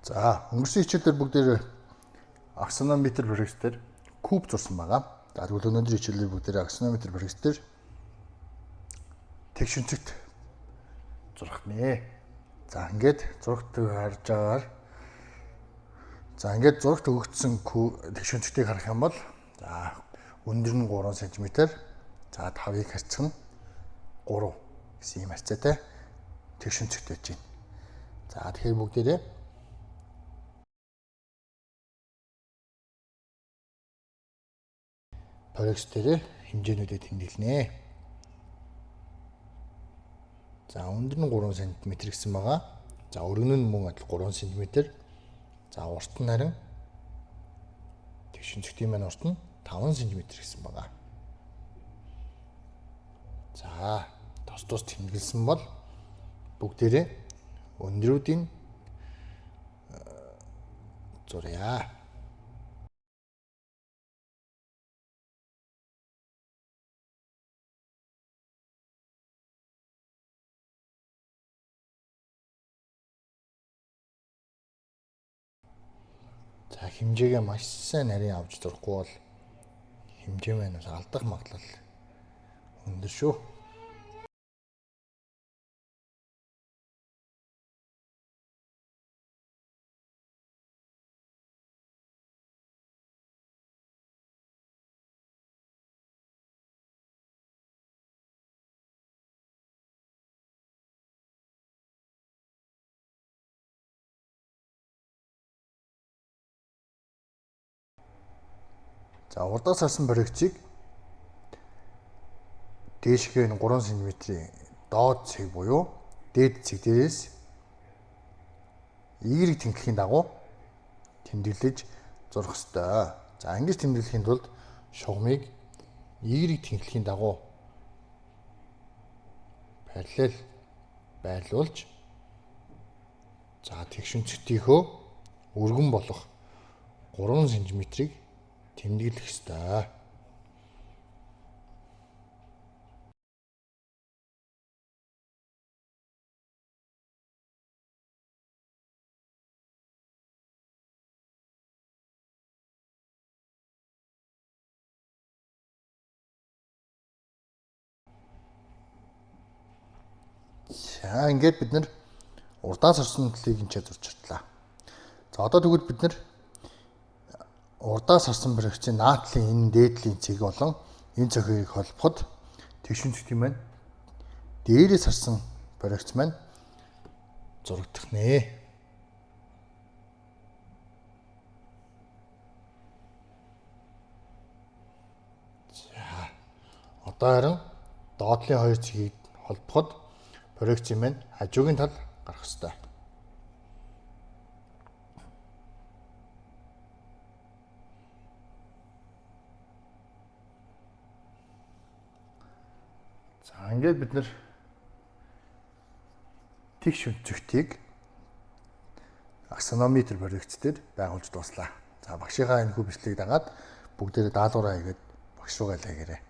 За, өнгөрсөн хичээлээр бүгдээр аксонометр проект дээр куб зурсан байгаа. За, тэгвэл өнөөдрийн хичээлээр бүгдээр аксонометр проект дээр тэгш өнцөгт зурах нэ. За, ингээд зурагт харж байгаагаар за ингээд зурагт өгөгдсөн тэгш өнцөгтийг харах юм бол за өндөр нь 3 см, за 5-ыг харьцах нь 3 гэсэн ийм харьцаатай тэгш өнцөгт байж байна. За, тэгэхээр бүгдээрээ проект дээр хэмжээнүүдэд тэмдэглэнэ. За, өндөр нь 3 см гэсэн байгаа. За, өргөн нь мөн адил 3 см. За, урт нь харин тэгш өнцөгтийн маань урт нь 5 см гэсэн байгаа. За, тус тус тэмдэглэсэн бол бүгдээрээ өндрүүдийн зуръя. За, хэмжээгээ маш сайн нарийн авч зурхгүй бол хэмжээ маань бас алдах магадлал өндөр шүү. За, урдаас харсан проекцийг дээшгээ нь 3 см-ийн доод цэг буюу дээд цэг дээрээс Y тэнхлэхийн дагуу тэмдэглэж зурах ёстой. За, ингэж тэмдэглэхийн тулд шугамыг Y тэнхлэхийн дагуу параллел байрлуулж за тэгш өнцгтийнхөө өргөн болох 3 см-ийг тэмдэглэх ёстой. За, ингээд бид нар урдаас орсон талыг энэ зурж чадлаа. За, одоо тэгвэл бид нар урдаас харсан проекцийн наадлын энэ дээдлийн цэг болон энэ цохийг холбоход тэгш өнцөгт юм байна. Дээрээс харсан проекц маань зурагдах нэ. За, одоо харин доотлын хоёр цэгийг холбоход проекцийн маань хажуугийн тал гарах ёстой. За, ингээд бид нар тэгш өнцөгтийг аксонометр проект дээр байгуулж дууслаа. За, багшийнхаа энэ хүү бичлэгийг дагаад бүгдээрээ даалгавраа хийгээд багш руугаа илгээгээрэй.